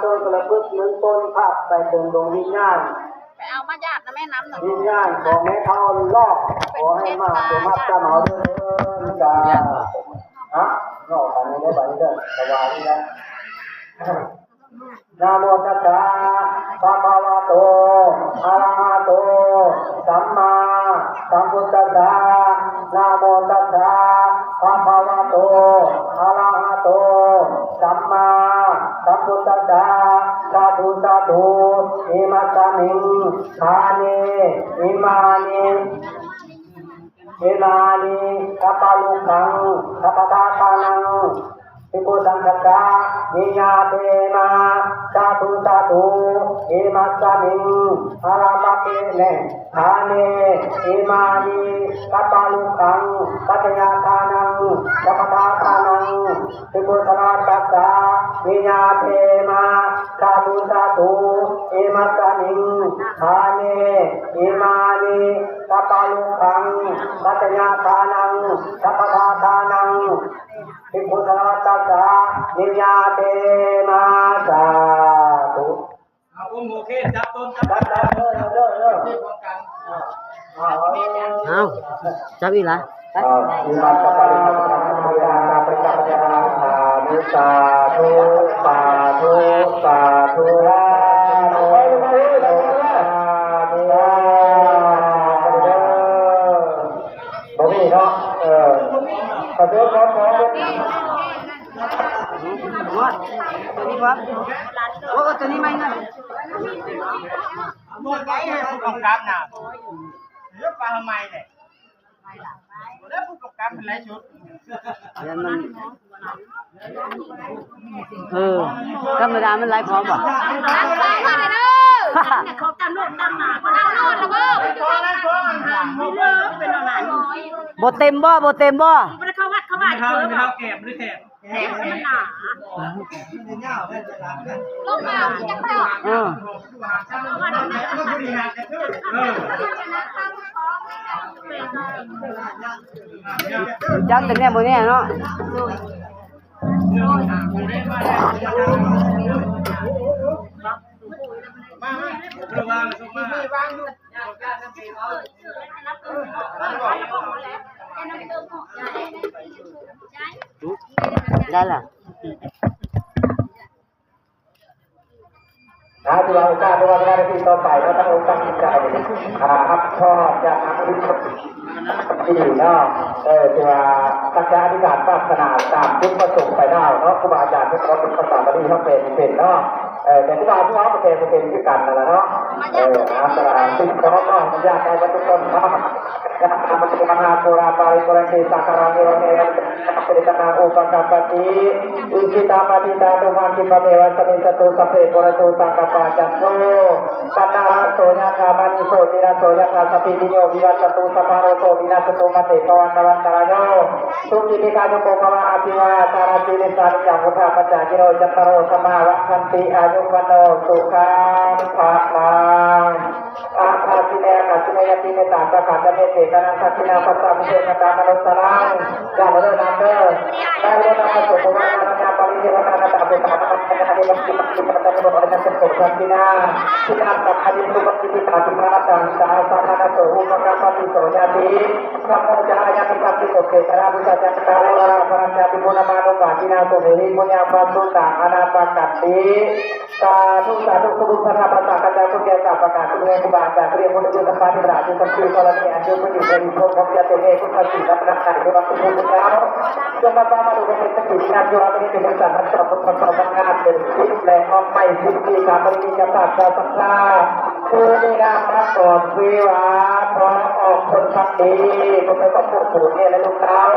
ຕົນກະລະພຶດໜຶ່ງຕົນ ພາກໄປເຖິງດວງວິນຍານ ໄປເອົາມາຢາດນຳແມ່ນ້ຳນະ ວິນຍານຂອງແມ່ເຖົ້າຫຼອກ ຂໍໃຫ້ມາສົມຮັບຈຳເອົາເດີ ສາທຸ ຮະ ເນາະ ອັນນີ້ໄດ້ບັດນີ້ເດີ ສະບາຍດີນະ. ນະໂມຕັດສະ ພະຄະວະໂຕ ອະລະຫະໂຕ ສຳມາສຳພຸດທັດສະ ນະໂມຕັດສະ ພະຄະວະໂຕ ອະລະຫະໂຕ ສຳມາສຳພຸດທັດສະ ສາທຸ ສາທຸ ອິມັດສະມິງ ທາເນ ອິມານິ ອິມານິ ກັບປະລຸກຂັງ ສັບພະທາທານັງ ພິກຂຸສັງຄັດສະ ນິຍາເທມາ ສາທຸ ສາທຸ ອິມັດສະມິງ ອາລາມະເປເນ ທາເນ ອິມານິ ກັບປະລຸກຂັງ ປັດຈະຍະທານັງ ສັບພະທາທານັງ ພິກຂຸສະລາຕັດສະ ນິຍາເທມາ ສາທຸ ສາທຸ ອິມັດສະມິງ ທາເນ ອິມານິ ກັບປະລຸກຂັງ ປັດຈະຍະທານັງ ສັບພະທາທານັງ ພິກຂຸສະລາຕັດສະ ນິຍາເທມາ ສາທຸ. ເອົາ ອຸມໂອເຄ ຈັບຕົ້ນ ຈັບຕົ້ນ ຈັບຕົ້ນ ເດີ ເດີ ເດີ ທີ່ພ້ອມກັນ ເອົາ ຈັບອີກລະ ໄປ ເອົາ ອິມັດສະປະລິສັງ ສາທຸ ສາທຸ ສາທຸ ສາທຸ ບໍ່ມີເນາະ ເອີ ຂໍໂທດ ຂໍໂທດ ໂອ້ຍ ຕົວນີ້ບໍ່ ໂອ້ຍ ຕົວນີ້ໃໝ່ເງິນ ໝົດໄວ້ໃຫ້ຜູ້ກຳກັບນະ ເອີ ປາໃໝ່ແຫຼະ ແລ້ວຜູ້ກຳກັບມັນໄລສົດ ແລ້ວມັນ ເອີ ທຳມະດາມັນໄລພ້ອມບໍ່ ບໍ່ເຕັມບໍ່ ບໍ່ເຕັມບໍ່ ບໍ່ໄດ້ເຂົ້າວັດເຂົ້າວາ ບໍ່ໄດ້ເຂົ້າ ບໍ່ໄດ້ເຂົ້າແກ້ມ ບໍ່ໄດ້ແຕ້ມ ແຖມມັນໜາ ລົງມາ ເອີ ຈັກແຕ່ແນວບໍ່ແນ່ເນາະ ໄດ້ລະ ນະ ຖືວ່າໂອກາດ ຫຼືວ່າວິນາທີຕໍ່ໄປເນາະ ທາງອົງການ ອ່າ ຮັບທອດຈາກນັກ ດີເນາະ ເອີ ທີ່ວ່າສັກຍາທິການປາດຖະໜາຕາມຈຸດປະສົງໄປແລ້ວເນາະ ຄູບາອາຈານເພິ່ນກໍເປັນພາສາບາລີເຮົາແປບໍ່ເປັນເນາະ ເອີ ແຕ່ຄູບາຜູ້ເຮົາກໍແປບໍ່ເປັນຄືກັນນັ້ນລະເນາະ ເອີ ອັນຕະລາຍ ສິ່ງຂອງເນາະ ອະນຸຍາດໃຫ້ເບິດທຸກຄົນເນາະ ຍະຖາ ວະລິວະຫາ ປູຣາ ປາລິ ປູເຣນຕິ ສາຄະລັງ ເອວະເມ ສະເມ ສະມິດສະຕະນັງ ອຸປະກັບປະຕິ ອິຊິຕັງ ປະຕິຕັງ ຕຸມຫັງ ຂິດຖະເມວະ ສະມິດສະຕຸ ສັບເພ ປູເຣນຕຸ ສັງກະປາ ຈັນໂທ ປັນນະລະໂສ ຍະຖາ ມະນີ ໂຊຕິລະໂສ ຍະຖາ ສັບພີຕິໂຍ ວິວັດສັນຕຸ ສັບພະໂລໂກ ວິນັດສັນຕຸ ມາເຕ ພະວັດຕະວັນຕະລາໂຍ ສຸຂີ ດີຄາຍຸໂກ ພະວະ ອະພິວາທານະສີລິສາ ນິຈຈັງ ພຸດທາ ປັນຈາ ຍະໂນ ຈັດຕາໂຣ ທຳມາ ວັດທັນຕິ ອາຍຸ ວັນໂນ ສຸຂັງ ພະລັງ ອາຄາສິເນ ອາຄາສິເນ ຍະຕິເມຕຕາ ສາຂາ ຈະເມ ເສກະນັງ ທັກຂິນາ ພັດສະ ວິເສສະຕາ ມະນຸດສະນັງ ຢ່າເລີນນາເດີ ໄດ້ເລີນນາ ພະສົງ ພະວະນາ ຍາ ປະລິເທວະນາ ນາຕາ ເປຕາ ນາ ຍາ ເດ ປະຕິ ປະຕິ ປະຕິ ປະຕິ ປະຕິ ປະຕິ ປະຕິ ນາ ທິນາ ສະ ອາຍຸ ສຸ ປະ ກິ ຕິ ປາ ທິ ພາ ນະ ຕັງ ສາ ສາ ທາ ນະ ໂສ ອຸປະກາ ປະຕິ ໂສ ຍາຕິ ສະ ໂມ ຈາ ຍາ ຍາ ຕິ ປະຕິ ໂສ ເກ ຕະ ລາ ບຸ ສາ ຈັນ ຕາ ໂອ ລາ ລາ ພະ ນະ ຈາ ຕິ ໂມ ນະ ມາ ນຸ ປາ ທິ ນາ ໂສ ເມ ຫິ ໂມ ຍາ ປະ ສຸ ຕາ ອະ ນາ ປະ ກັດ ຕິ ສາທຸ ສາທຸ ຄຸນບຸນພະທຳພະສັງ ພະເຈົ້າ ຄຸນແກ່ສາມປະການ ຄຸນແມ່ຄູບາອາຈານ ເທບບຸດ ອາຍຸ ສະພາ ເທວະດາ ອາຍຸ ສັກສີ ທໍລະນີ ອັນຢູ່ ຜູ້ຢູ່ ໃນ ພົບ ພົບ ຈະ ເຕັມ ເອ ພຸດ ພະ ສີ ລັດ ຕະ ນະ ໄຕ ເທວະ ຄຸນ ພຸດ ເຈົ້າ ຈົງມາ ມາ ມາ ດູ ເປັນ ສະ ກິ ຍາດ ໂຍ ອາ ເປັນ ເປັນ ສັນ ທັນ ສອບ ບຸນ ສອບ ສອບ ງານ ເປັນ ສິບ ແລະ ອອກ ໃໝ່ ສິບ ປີ ສາມ ມະນີ ຈະ ປາດ ຈະ ສັກ ສາ ຜູ້ ມີ ນາມ ມາ ກອນ ວິວາ ຂໍ ອອກ ຜົນ ພັກ ດີ ຄົນ ໄປ ຄອບ ຄົວ ເມຍ ແລະ ລູກ ເຕົ້າ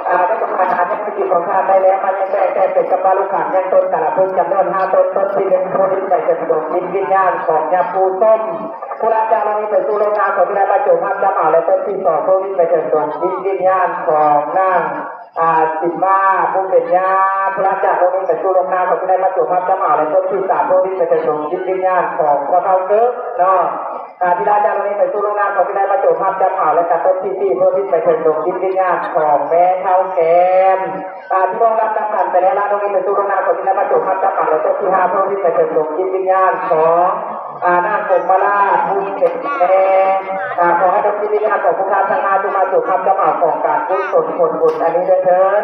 ອາ ໄດ້ ສະ ພາ ຫາ ເຮັດ ກິດ ຂອງ ທ່ານ ໄດ້ ແລ້ວ ມາ ຍັງ ແຕ່ ແຕ່ ເປັນ ສະ ປາ ລູກ ຂັນ ຍັງ ຕົ້ນ ກາ ລະ ພຶດ ຈຳ ນວນ ຫ້າ ຕົ້ນ ຕົ້ນ ທີ ໜຶ່ງ ໂພລິດ ໄປ ເຖິງ ດວງ ຈິດ ວິນຍານ ຂອງ ຍາ ປູ ສົ້ມ ຜູ້ ລະ ຈາ ລະ ນີ້ ໄປ ສູ່ ໂລກ ໜ້າ ຂອງ ທີ່ ໄດ້ ມາ ໂຈ ຮັບ ຈຳ ເອົາ ແລະ ຕົ້ນ ທີ ສອງ ໂພລິດ ໄປ ເຖິງ ດວງ ຈິດ ວິນຍານ ຂອງ ນາງ ອາ ສິມມາ ຜູ້ ເປັນ ຍາ ຜູ້ ລະ ຈາ ລະ ນີ້ ໄປ ສູ່ ໂລກ ໜ້າ ຂອງ ທີ່ ໄດ້ ມາ ໂຈ ຮັບ ຈຳ ເອົາ ແລະ ຕົ້ນ ທີ ສາມ ໂພລິດ ໄປ ເຖິງ ດວງ ຈິດ ວິນຍານ ຂອງ ພໍ່ ເຖົ້າ ເກີກ ເນາະ ອາ ທີ່ລາຈາກໂລກນີ້ໄປສູ່ໂລກໜ້າ ຂໍຊິໄດ້ມາຈົງຮັບຈັບເອົາ ແລະກະຕົ້ນທີ່ສີ່ເພີ່ມຂຶ້ນໄປເຖິງດວງຈິດວິນຍານຂອງແມ່ເຖົ້າແກ້ມ. ອາ ທີ່ລ່ວງລັບຈາກກັນໄປແລ້ວ ລາໂລກນີ້ໄປສູ່ໂລກໜ້າ ຂໍຊິໄດ້ມາຈົງຮັບຈັບເອົາ ແລະຕົ້ນທີ່ຫ້າເພີ່ມຂຶ້ນໄປເຖິງດວງຈິດວິນຍານຂອງ ອາ ນາງກົມມະລາດ ຜູ້ເປັນແມ່. ອາ ຂໍໃຫ້ດວງຈິດວິນຍານຂອງພວກທ່ານທັງຫ້າ ຈົ່ງມາຈົງຮັບຈັບເອົາຂອງການກຸສົນຜົນບຸນອັນນີ້ເດີເທີ້ນ.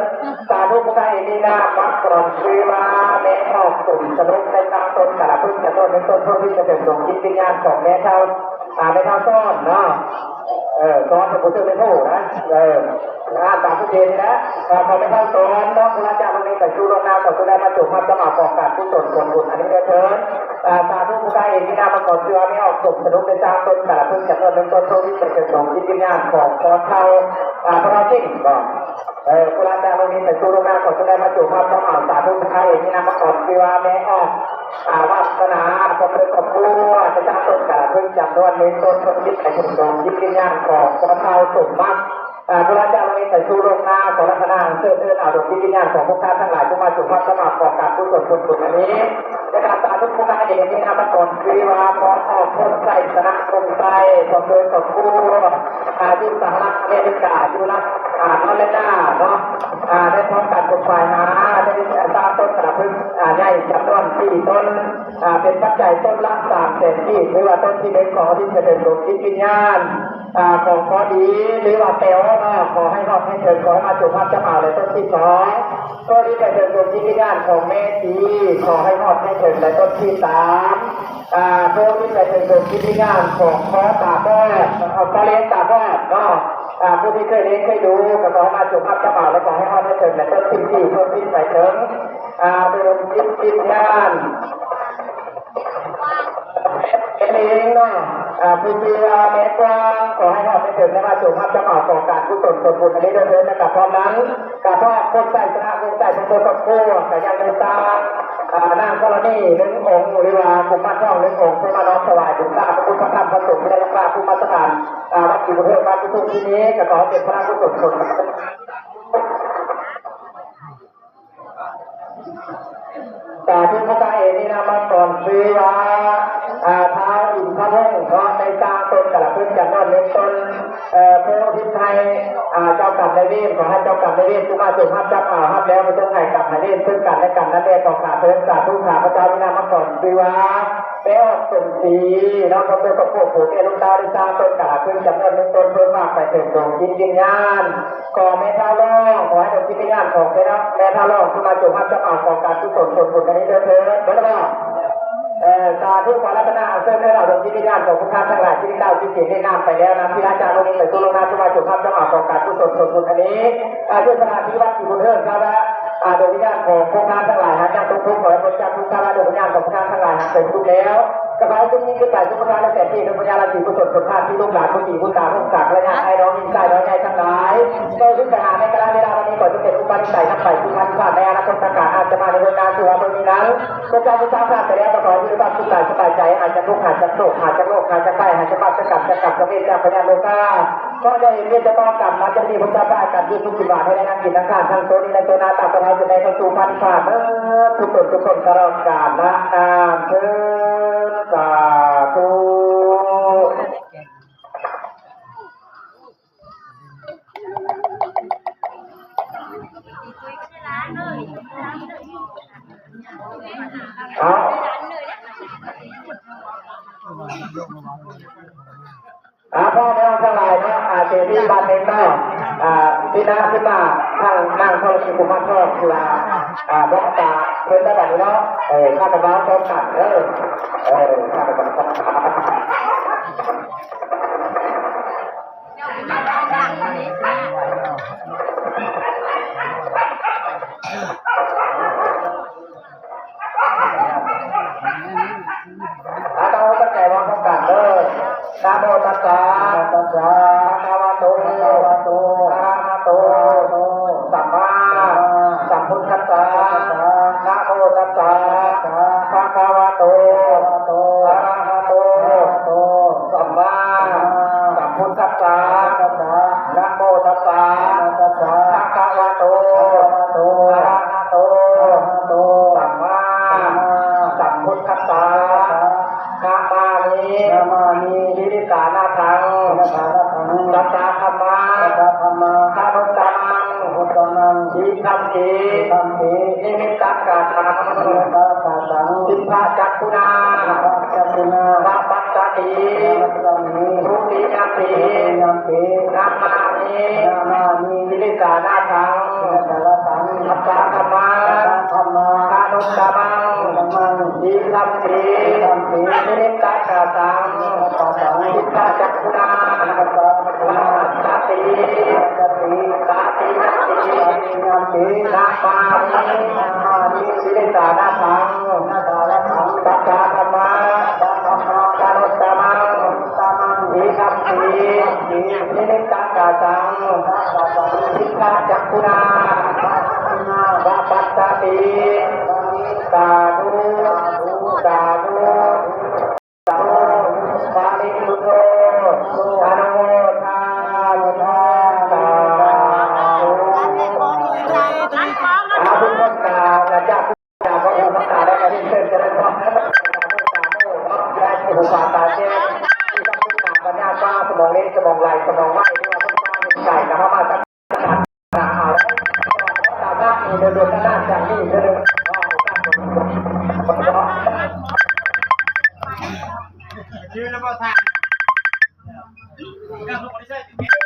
ສາທຸ ຜູ້ຂ້າເອງມີນາມມາກ່ອນ ຊື່ວ່າແມ່ອອກສົມສະໜຸກ ໄດ້ຕັ້ງຕົ້ນກາລະພຶກຈຳນວນໜຶ່ງຕົ້ນ ເພື່ອທີ່ຈະເປັນດວງຈິດວິນຍານຂອງແມ່ເຖົ້າ ອາ ແມ່ເຖົ້າສອນເນາະ ເອີ ສອນເປັນຜູ້ຊື່ແມ່ໂພນະ ເອີ ອາ ຕາມຜູ້ເດນນີ້ແຫຼະ ເອີ ຂອງແມ່ເຖົ້າສອນເນາະ ຜູ້ລາຈາກໂລກນີ້ໄປສູ່ໂລກໜ້າ ຂໍຈົ່ງໄດ້ມາຈົງຮັບຈຳເອົາຂອງການກຸສົນຜົນບຸນອັນນີ້ເດີເທີ້ນ. ອາ ສາທຸ ຜູ້ຂ້າເອງມີນາມມາກ່ອນ ຊື່ວ່າແມ່ອອກສົມສະໜຸກ ໄດ້ສ້າງຕົ້ນກາລະພຶກຈຳນວນໜຶ່ງຕົ້ນ ເພື່ອທີ່ຈະເປັນດວງຈິດວິນຍານຂອງພໍ່ເຖົ້າ ອາ ພໍ່ເຖົ້າຈິງເນາະ. ເອີ ຜູ້ລາຈາກໂລກນີ້ໄປສູ່ໂລກໜ້າ ຂໍຈົ່ງໄດ້ມາຈົງຮັບຈຳເອົາ. ສາທຸ ຜູ້ຂ້າເອງມີນາມມາກ່ອນ ຊື່ວ່າແມ່ອອກ ອາ ວາດສະໜາ ຄອບຄົວ ຄອບຄົວ ໄດ້ສ້າງຕົ້ນກາລະພຶກຈຳນວນໜຶ່ງຕົ້ນ ເພື່ອຈິດໃຫ້ເຖິງດວງຈິດວິນຍານຂອງພໍ່ເຖົ້າສົມໝັກ. ອາ ຜູ້ລາຈາກໂລກນີ້ໄປສູ່ໂລກໜ້າ ຂໍລັກສະນະອັນເຊີນເອີ້ນເອົາດວງຈິດວິນຍານຂອງພວກທ່ານທັງຫຼາຍ ຜູ້ມາສົມຮັບຈຳເອົາຂອງການກຸສົນຜົນບຸນອັນນີ້. ແລະກະສາທຸ ຜູ້ຂ້າເອງມີນາມມາກ່ອນ ຄືວ່າພໍ່ອອກພົນໄຊຊະນະວົງໄຊ ຄອບຄົວ ຄອບຄົວ ອາ ຢູ່ສະຫະລັດອາເມລິກາ ຢູ່ລັດ ອາ ນໍເລນາເນາະ ອາ ໄດ້ພ້ອມກັນບົນບາຍຫາ ໄດ້ສ້າງຕົ້ນກາລະພຶກ ອາ ໃຫຍ່ຈຳນວນສີ່ຕົ້ນ ອາ ເປັນປັດໄຈຕົ້ນລະສາມແສນກີບ ຫຼືວ່າຕົ້ນທີໜຶ່ງ ຂໍທີ່ຈະເປັນດວງຈິດວິນຍານ ອາ ຂອງພໍ່ດີ ຫຼືວ່າແຕວເນາະ ຂໍໃຫ້ຮອດໃຫ້ເຖິງ ຂໍໃຫ້ມາຈົງຮັບຈຳເອົາ ແລະຕົ້ນທີສອງ ຂໍທີ່ຈະເປັນດວງຈິດວິນຍານຂອງແມ່ຕີ ຂໍໃຫ້ຮອດໃຫ້ເຖິງ ແລະຕົ້ນທີສາມ ອາ ເພື່ອທີ່ຈະເປັນດວງຈິດວິນຍານຂອງພໍ່ຕາບອດ ເອີ ພໍ່ລ້ຽງຕາບອດເນາະ ອາ ຜູ້ທີ່ເຄີຍລ້ຽງເຄີຍດູ ກໍຂໍໃຫ້ມາຈົງຮັບຈຳເອົາ ແລະຂໍໃຫ້ຮອດໃຫ້ເຖິງ ແລະຕົ້ນທີສີ່ ເພື່ອທີ່ໄປເຖິງ ອາ ດວງຈິດວິນຍານ ເອງເນາະ ອາ ຜູ້ຊື່ວ່າແມ່ກວ້າງ ຂໍໃຫ້ຮອດໃຫ້ເຖິງ ແລະມາຈົງຮັບຈຳເອົາຂອງການກຸສົນຜົນບຸນອັນນີ້ເດີເທີ້ນ. ແລະກະພ້ອມນັ້ນ ກະພ້ອມຄົນໄຊຊະນະວົງໄຊ ທັງໝົດຄອບຄົວ ກະຍັງໄດ້ສ້າງ ອາ ນາງທໍລະນີໜຶ່ງອົງ ຫຼືວ່າກຸມມານທອງໜຶ່ງອົງ ເພື່ອມານ້ອມຖວາຍບູຊາພະພຸດພະທຳພະສົງ ແລະລູກຫຼານຜູ້ມາສະຖານ ອາ ວັດສີບຸນເທີນ ບ້ານກຸທຸງທີ່ນີ້ ກະຂໍໃຫ້ເປັນພະລາກຸສົນຜົນ ສາທຸ ພະເຈົ້າເອງມີນາມມາກ່ອນ ຊື່ວ່າ ອາ ທ້າວອິນທະວົງເນາະ ໄດ້ສ້າງຕົ້ນກາລະພຶກຈຳນວນໜຶ່ງຕົ້ນ ເອີ ເພື່ອອຸທິດໃຫ້ ອາ ເຈົ້າກຳນາຍເວນ ຂໍໃຫ້ເຈົ້າກຳນາຍເວນຜູ້ມາຊົມຮັບຈັບເອົາ ຮັບແລ້ວບໍ່ຈົ່ງໃຫ້ກຳໃຫ້ເວນເຊິ່ງກັນແລະກັນ ນັ້ນແຫຼະ ຂໍກາບເພິ່ນສາທຸ. ຂ້າພະເຈົ້າມີນາມມາກ່ອນ ຊື່ວ່າ ແມ່ອອກສົມສີເນາະ ຄອບຄົວ ຄອບຄົວ ຜູ້ແກ່ລູກສາວ ໄດ້ສ້າງຕົ້ນກາລະພຶກຈຳນວນໜຶ່ງຕົ້ນ ເພື່ອຝາກໄປເຖິງດວງຈິດວິນຍານ ຂອງແມ່ທ້າວຫຼອງ ຂໍໃຫ້ດວງຈິດວິນຍານຂອງແມ່ທ້າວຫຼອງ ທີ່ມາຈົງຮັບຈຳເອົາຂອງການກຸສົນຜົນບຸນອັນນີ້ເດີເທີ້ນ. ເບິດແລ້ວບໍ່? ເອີ ສາທຸ ຂໍລັກສະນະອັນເຊີນເອີ້ນເອົາດວງຈິດວິນຍານຂອງພວກທ່ານທັງຫຼາຍ ທີ່ໄດ້ກ່າວຊື່ສຽງລຽນນາມໄປແລ້ວນະ ທີ່ລາຈາກໂລກນີ້ໄປສູ່ໂລກໜ້າ ທີ່ມາຈົງຮັບຈຳເອົາຂອງການກຸສົນຜົນບຸນອັນນີ້ ອາ ຢູ່ສະຖານທີ່ວັດສີບຸນເທີນ ຖ້າວ່າ ອາ ດວງວິນຍານຂອງພວກທ່ານທັງຫຼາຍຫາກຍັງຕົກທຸກ ຂໍໃຫ້ພົ້ນຈາກທຸກ ຖ້າວ່າດວງວິນຍານຂອງພວກທ່ານທັງຫຼາຍຫາກເປັນທຸກແລ້ວ ກໍຂໍໃຫ້ຊຸມຍິງຂຶ້ນໄປສູ່ພະທາດແລະແສນທີ່ ເປັນພະຍາລາສີກຸສົນຜົນທາດທີ່ລູກຫຼານຜູ້ຕີບຸນຕາ ຜູ້ກາກະຍາດອ້າຍນ້ອງ ຍິງຊາຍນ້ອຍໃຫຍ່ທັງຫຼາຍ ເກີດຂຶ້ນໄປຫາໃນກາລະເວລາວັນນີ້ ຂໍຈົ່ງເປັນອຸປະນິໄສນຳໄປສູ່ພັນພາດໃນອະນາຄົດການ ອາດຈະມາໃນເບື້ອງໜ້າ ຄືວ່າເບິ່ງນີ້ນັ້ນ ພວກເຈົ້າຜູ້ສາມາດໄປແລ້ວ ກໍຂໍໃຫ້ມີຄວາມສຸກກາຍສະບາຍໃຈ ຫາຍຈາກທຸກ ຫາຍຈາກໂສກ ຫາຍຈາກໂລກ ຫາຍຈາກໄພ ຫາຍຈາກບາບຈາກກຳ ຈາກກຳຈາກເວນ ຈາກພະຍາດໂລກາ ຂໍໃຫ້ເຫັນເວນຈະຕ້ອງກັບມາຈາກນີ້ ພວກເຈົ້າໄດ້ກັນຢູ່ສຸກກິນຫວານ ໃຫ້ໄດ້ນັ່ງກິນນັ່ງທານ ທັງໂຕນີ້ ແລະໂຕໜ້າ ຕາບຕະເພາຈົນໄດ້ເຂົ້າສູ່ພັນພາດເບິດທຸກຄົນທຸກຄົນຕະຫຼອດການນະນານເທີນ ສາທຸ. ເອົາ ອາ ພໍ່ແມ່ນ້ອງທັງຫຼາຍເນາະ ອາ ເສນີບ້ານເມັງເນາະ ອາ ປີໜ້າຂຶ້ນມາ ທາງນາງທໍລະນີກຸມມານທອງ ທີ່ວ່າ ອາ ບອກຕາເພິ່ນໄດ້ບາດນີ້ເນາະ ເອີ ຂ້າກະເວົ້າພ້ອມກັນເດີ ເອີ ຂ້າກະເວົ້າພ້ອມກັນ. ອາ ເອົາຕັ້ງໃຈເວົ້າພ້ອມກັນເດີ ນະໂມຕັດສະ ນະໂມຕັດສະ ພະຄະວະໂຕ ພະຄະວະໂຕ ອະລະຫະໂຕ ອະລະຫະໂຕ ສຳມາ ສຳມາ ສຳພຸດທັດສະ ສຳພຸດທັດສະ ນະໂມຕັດສະ ພະຄະວະໂຕ ພະຄະວະໂຕ ອະລະຫະໂຕ ອະລະຫະໂຕ ສຳມາ ສຳມາ ສຳພຸດທັດສະ ສຳພຸດທັດສະ ນະໂມຕັດສະ ນະໂມຕັດສະ ພະຄະວະໂຕ ພະຄະວະໂຕ ອະລະຫະໂຕ ອະລະຫະໂຕ ສຳມາ ສຳມາ ສຳພຸດທັດສະ ສຳພຸດທັດສະ ນະມາມິ ນະມາມິ ກິລິສານະທັງ ກິລິສານະທັງ ສັດຖະທຳມະ ສັດຖະທຳມະ ຄານຸດຕະມັງ ຄານຸດຕະມັງ ອິຄັນຕິ ອິຄັນຕິ ນິມິດຕະກະສັງ ນິມິດຕະກະສັງ ທິບພະຈັກຂຸນາ ທິບພະຈັກຂຸນາ ວະປັດສະຕິ ວະປັດສະຕິ ທຸຕິຍະມະຕິ ທຸຕິຍະມະຕິ ນະມາມິ ນະມາມິ ກິລິສານະທັງ ກິລິສານະທັງ ສັດຖະທຳມະ ສັດຖະທຳມະ ຄານຸດຕະມັງ ຄານຸດຕະມັງ ອິຄັນຕິ ອິຄັນຕິ ນິມິດຕະກະສັງ ນິມິດຕະກະສັງ ທິບພະຈັກຂຸນາ ທິບພະຈັກຂຸນາ ສະຕິ ສະຕິ ຕະຕິຍະມະຕິ ຕະຕິຍະມະຕິ ນະມາມິ ນະມາມິ ກິລິສານະທັງ ກິລິສານະທັງ ສັດຖະທຳມະ ສັດຖະທຳມະ ຄານຸດຕະມັງ ຄານຸດຕະມັງ ອິຄັນຕິ ອິຄັນຕິ ນິມິດຕະກະສັງ ນິມິດຕະກະສັງ ທິບພະຈັກຂຸນາ ທິບພະຈັກຂຸນາ ວະປັດສະຕິ ສາທຸ ສາທຸ ສາທຸ ສາທຸ ປະລິສຸດໂທ ອະນຸໂມທາມິ ສາທຸ ສາທຸ ຈາກພະຄູພະອາຈານ ໄດ້ກະເລີຍນເຊີນຈະເລີນພອນ ໄດ້ເປັນຫູຕາຕາແຈ້ງ ມີທັງສະຕິປັນຍາກວ້າງ ສະໝອງເຫຼັກ ສະໝອງໄຫຼ ສະໝອງໄວ ເຮັດໃຫ້ເຮົາມາ ຊື່ລະບໍ່ທ່ານ?